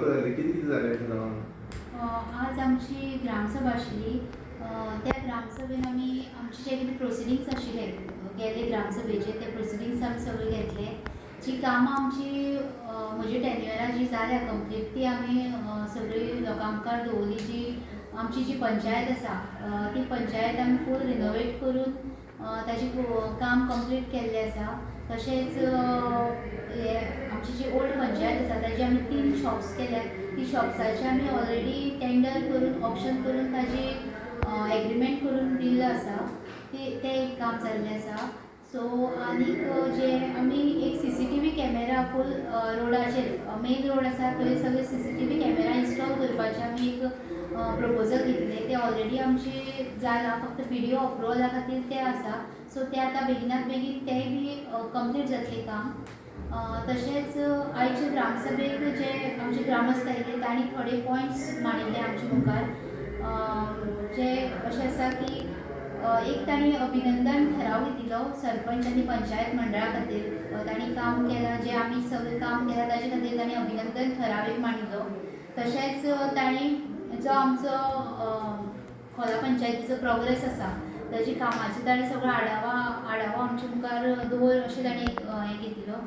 ग्रामसभा जाली, कितें कितें जालें ठरावान? आज आमची ग्रामसभा आशिल्ली. त्या ग्रामसभेन आमी आमचे जे कितें प्रोसिडिंग्स आशिल्ले गेल्ले ग्रामसभेचे, ते प्रोसिडिंग्स आमी सगळे घेतले. जी कामां आमची म्हज्या टेन्युअरा जी जाल्या कंप्लीट, ती आमी सगळी लोकां मुखार दवरली. जी आमची जी पंचायत आसा, ती पंचायत आमी फूल रिनोवेट करून ताजें काम कंप्लीट केल्लें आसा. तशेंच हे आमची जी ओल्ड पंचायत आसा, ताजी आमी तीन शॉप्स केल्यात. ती शॉप्साची आमी ऑलरेडी टेंडर करून, ऑक्शन करून, ताजी एग्रीमेंट करून दिल्लो आसा. ते तें एक काम जाल्लें आसा. सो आनीक जे आमी एक सीसीटीव्ही कॅमेरा फूल रोडाचेर, मेन रोड आसा थंय सगळे सीसीटीव्ही कॅमेरा इन्स्टॉल करपाचे आमी एक प्रपोजल घेतले. ते ऑलरेडी आमचे जाला, फक्त बीडीओ अप्रुवला खातीर ते आसा. सो ते आतां बेगिनात बेगीन तेय बी कंप्लीट जातलें काम. तशेंच आयचे ग्रामसभेक जे आमचे ग्रामस्थ आयिल्ले, तांणी थोडे पॉयंट्स मांडिल्ले आमचे मुखार, जे अशें आसा की एक तांणी अभिनंदन ठराव घेतिल्लो सरपंच आनी पंचायत मंडळा खातीर. तांणी काम केलां, जे आमी सगळें काम केलां ताजे खातीर तांणी अभिनंदन ठराव एक मांडिल्लो. तशेंच तांणी जो आमचो खोला पंचायतीचो प्रोग्रेस आसा, ताजी कामाचो ताणें सगळो आढावो आमच्या मुखार दवर अशें ताणें एक हें घेतिल्लो.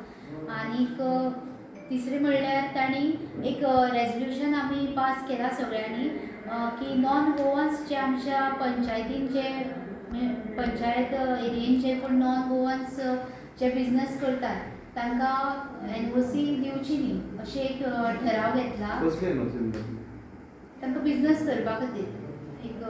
आनीक तिसरें म्हणल्यार तांणी एक रेजल्युशन आमी पास केला सगळ्यांनी की नॉन गोवन्स जे आमच्या पंचायतीन, जे पंचायत एरियेन जे कोण नॉन गोवन्स जे बिजनस करतात, तांकां एनओसी दिवची न्ही अशें एक ठराव घेतला. कसले एनओसी? तांकां बिजनस करपा खातीर एक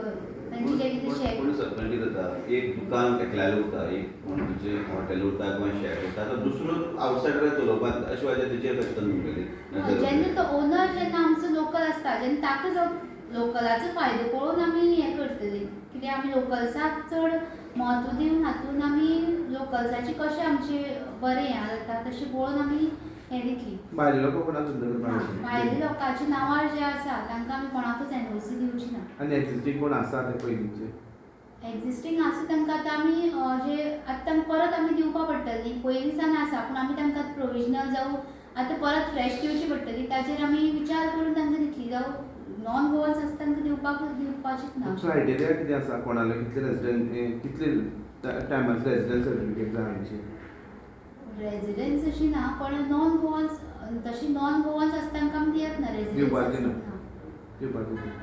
तांची जे कितें शॅक कोण सरपंच कितें जाता, एक दुकान एकल्यालें उरता, एक कोण तुजें हॉटेल उरता किंवा शॅक उरता, आतां दुसरो आवटसायडर चलोवपाक अशें वाजेर तेचेर कशें तुमगेली नजर? जेन्ना तो ओनर जेन्ना आमचो लोकल आसता, जेन्ना ताका जो लोकलाचो फायदो पळोवन आमी हें करतली. कित्याक आमी लोकल्साक चड म्हत्व दिवन हातून आमी लोकल्साचें कशें आमचें बरें हें जाता तशें पळोवन आमी हें दितली. भायले लोक कोणाक धंदो करपाक? भायले लोकांच्या नांवार जे आसा, तांकां आमी कोणाकूच एनओसी दिवची ना. आनी एक्झिस्टींग कोण आसा ते पयलींचे? एक्झिस्टींग आसा तांकां आतां आमी जे आतां तांकां परत आमी दिवपा पडटली. पयलींच्यान आसा, पूण आमी तांकां प्रोविजनल जावं आतां परत फ्रेश दिवची पडटली. ताचेर आमी विचार करून तांकां दितली. जावं नॉन गोवन्स आसा तांकां दिवपाक दिवपाचीच ना. क्रायटेरिया कितें आसा? कोणाले कितले रेजिडंट, कितले टायमाचे रेजिडंट सर्टिफिकेट जाय हांची? रेजिडन्स अशी ना, पण नॉन गोवन्स, तशी नॉन गोवन्स आसता तांकां आमी दियत ना. दिवपाची ना. रेजिडन्स. दिवपाची ना.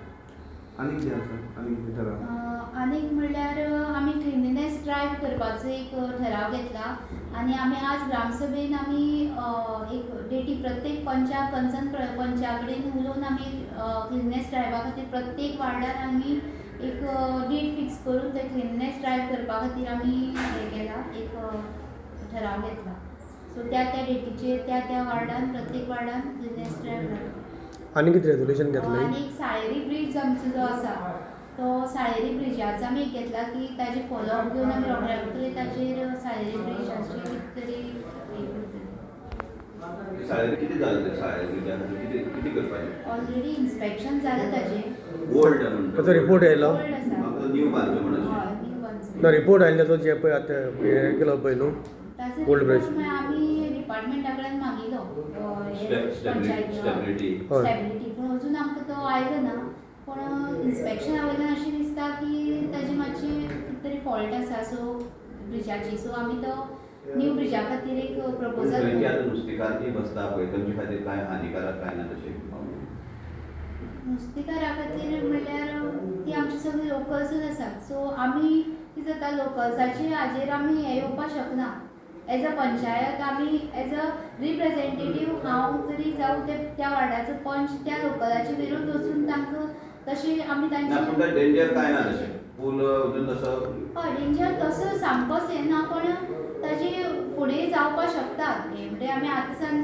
आनी कितें आसा? आनी कितें ठराव? आनीक म्हणल्यार आमी क्लिनलीनेस ड्रायव्ह करपाचो एक ठराव घेतला आनी आमी आज ग्रामसभेन आमी एक डेटी प्रत्येक पंचाक, कन्सर्न पंचा कडेन उलोवन आमी क्लिनलीनेस ड्रायव्हा खातीर प्रत्येक वार्डान आमी एक डेट फिक्स करून ते क्लिनलीनेस ड्रायव्ह करपा खातीर आमी हें केला, एक ठराव घेतला. सो त्या त्या डेटीचेर त्या त्या वार्डान, प्रत्येक वार्डान क्लिनलीनेस ड्रायव्ह जाता. आनी कितें रेजोल्युशन घेतलें? आनी एक साळेरी ब्रीज आमचो जो आसा, तो साळेरी ब्रिजाचो आमी एक घेतला की ताजे फॉलोअप घेवन आमी रोखड्या रोखडे ताजेर साळेरी ब्रिजाचेर कितें तरी हें करतले. साळेरी कितें जालें? ते साळेरी ब्रिजा खातीर कितें कितें करपाचें? ऑलरेडी इन्स्पेक्शन जालें ताजें. ओल्ड म्हणटा. ताचो रिपोर्ट येयलो? ओल्ड आसा. म्हाका न्यू बांदचें म्हण अशें. हय, न्यू बांदचो. ना, रिपोर्ट आयिल्लो तो जे पळय आतां हें केलो पळय न्हू ताजो ओल्ड ब्रिज. रिपोर्ट मागीर आमी डिपार्टमेंटा कडेन मागिलो पंचायत स्टेबिलिटी. हय. स्टेबिलिटी, पूण अजून आमकां तो आयलो ना. पूण इन्स्पेक्शना वयल्यान अशें दिसता की ताजी मातशी कितें तरी फॉल्ट आसा सो ब्रिजाची. सो आमी तो न्यू ब्रिजा खातीर एक प्रपोजल थंय आतां नुस्तेकार ती बसता पळय, तांचे खातीर कांय हानिकारक काय ना तशें? नुस्तेकारा खातीर म्हणल्यार ती आमची सगळी लोकल्सूच आसात. सो आमी कितें जाता, लोकल्साचे हाजेर आमी हें येवपाक शकना. एज अ पंचायत आमी एज अ रिप्रेझेंटेटीव हांव तरी जावं ते त्या वार्डाचो पंच, त्या लोकलाचे विरुद्ध वचून तांकां तशें आमी ना, पूण तांचे डेंजर काय ना तशें? पूल अजून तसो? हय, डेंजर तसो सामकोच येना, पण ताजे फुडें जावपाक शकता हें. म्हणजे आमी आतां सावन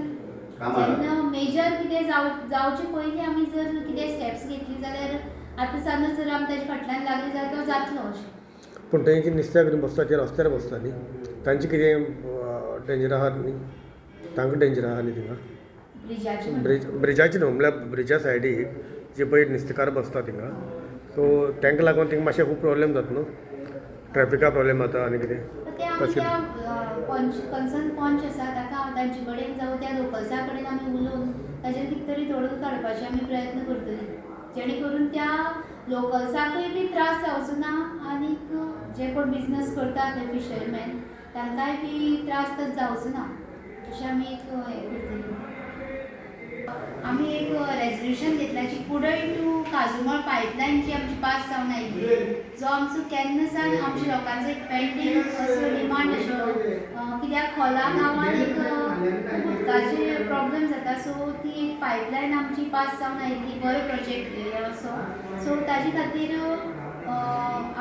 कामार. जेन्ना मेजर कितें जावचे पयलीं आमी जर कितें स्टेप्स घेतली जाल्यार, आतां सावनच जर आमी ताजे फाटल्यान लागली जाल्यार तो जातलो अशें. पूण थंय जी नुस्त्याक करून बसता, ते रस्त्यार बसता न्ही, तांचे कितें डेंजर आहा न्ही? तांकां डेंजर आहा न्ही थिंगा? ब्रिजाचे? ब्रिज, ब्रिजाचे न्हू, म्हणल्यार ब्रिजा सायडीक जे पळय नुस्तेकार बसता थिंगा, सो तांकां लागून थिंगा मातशें खूब प्रॉब्लेम जाता न्हू, ट्रॅफिका प्रॉब्लेम जाता आनी कितें. ते आमी तशें त्या पंच, कन्सर्न पंच आसा ताका, तांचे कडेन जावं त्या लोकल्सा कडेन आमी उलोवन ताजेर कितें तरी तोडगो काडपाचे आमी प्रयत्न करतली, जेणे करून त्या लोकल्साकूय बी त्रास जावचो ना आनीक जे कोण बिजनस करता ते फिशरमॅन तांकांय बी त्रास तर जावचो ना, अशें आमी एक हें करतली. आमी एक रेजोल्युशन घेतला जी कुडय टू काजुमळ पायपलायन जी आमची पास जावन आयिल्ली, जो आमचो केन्ना सावन आमच्या लोकांचो एक पेंडींग असो डिमांड आशिल्लो. कित्याक खोला गांवांत एक खूब उदकाचे प्रॉब्लम जाता, सो ती एक पायपलायन आमची पास जावन आयिल्ली, बरो प्रोजेक्ट असो. सो ताजे खातीर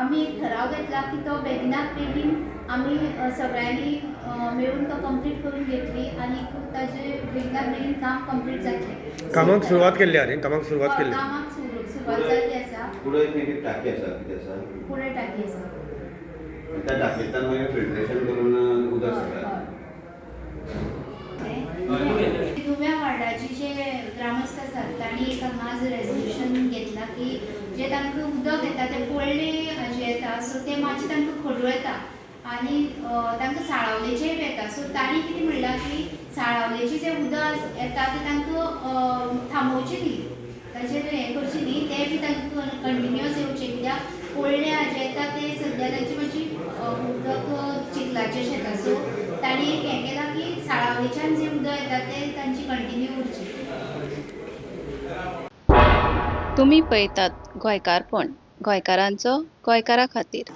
आमी एक ठराव घेतला की तो बेगिनात बेगीन आमी सगळ्यांनी मेळून तो कंप्लीट करून घेतली आनी ताजे बेगिनात बेगीन काम कंप्लीट जातलें. कामाक सुरवात केल्ली आहा न्ही? कामाक सुरवात केल्ली. कामाक सुरवात जाल्ली आसा. फुडें खंय ती टाकी आसा, कितें आसा? फुडें टाकी आसा. त्या टाकयेंतल्यान मागीर फिल्ट्रेशन करून उदक हय, सगळें. हय. नुव्या वार्डाचे जे ग्रामस्थ आसात तांणी एक हांगा आज रेजोल्युशन घेतला की जे तांकां उदक येता तें पोळ्ळे हाजें येता, सो तें मातशें तांकां खडूळ येता आनी तांकां साळावलेचेंय बी येता. सो तांणी कितें म्हणलां की साळावलेचें जें उदक येता तें तांकां थांबोवचें न्ही, ताचेर हें करचें न्ही, तें बी तांकां कंटिन्युअस येवचें, कित्याक पोळ्ळे हाजें येता तें सद्या तांची मातशी उदक चिखलाचें अशें येता. सो तांणी एक हें केलां की साळावलेच्यान जें उदक येता तें तांची कंटिन्यू उरचें. तुमी पळयतात गोंयकारपण, गोंयकारांचो गोंयकारा खातीर.